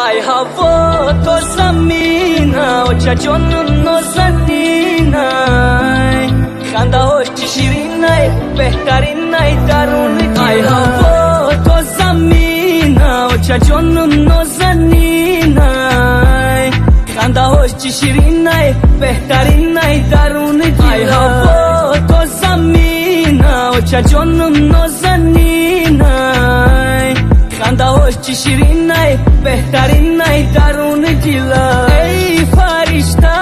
Ай ҳаво то замина, очаҷону нозанинай, хандаҳош чӣ ширинай, беҳтаринай даруни. Ай ҳаво то замина, очаҷону нозанинай, хандаҳош чӣ ширинай, беҳтаринай даруни. Ай ҳаво то замина, очаҷону нозанинай, хандаҳош чӣ ширинай, беҳтаринай даруни дила. Эй фаришта,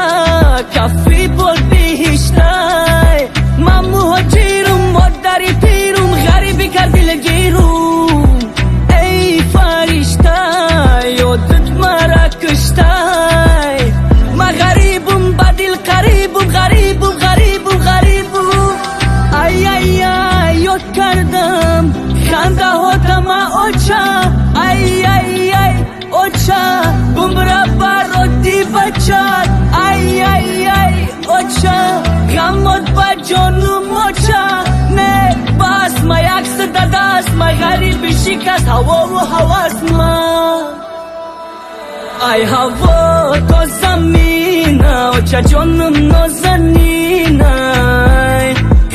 кафи бол биҳиштай, ман муҳоҷирум, модари пирум, ғариби кардил гирум. Эй фаришта, ёдат мара куштай, ман ғарибум, ба дил қарибум, ғарибум, ғарибум, ғарибум. Ай, ай, ай, ёд кардам хандаҳотама, оча. Ай, ай, ай, оча, бумра бароди бачат. Ай, ай, ай, оча, ғамот ба ҷону моча. Не бас ма, яксада даст ма, ғариби шикаст ҳавову ҳавас ма. Ай ҳаво то замина, очаҷону нозанинай,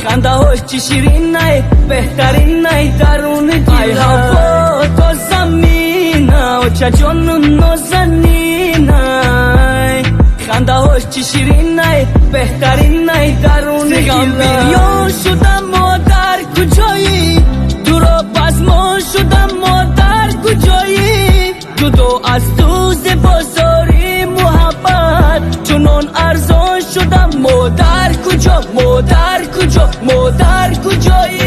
хандаҳош чӣ ширинай, беҳтаринай даруни. Ай ҳаво то замина, очаҷону нозанинай, хандаҳош чӣ ширинай, беҳтаринай даруни. Бирён шудам, модар, куҷоӣ? Туро пазмон шудам, модар, куҷоӣ? Ҷудо аз ту зи бозори муҳаббат чунон арзон шудам, модар, куҷо, модар, куҷо, модар, куҷоӣ?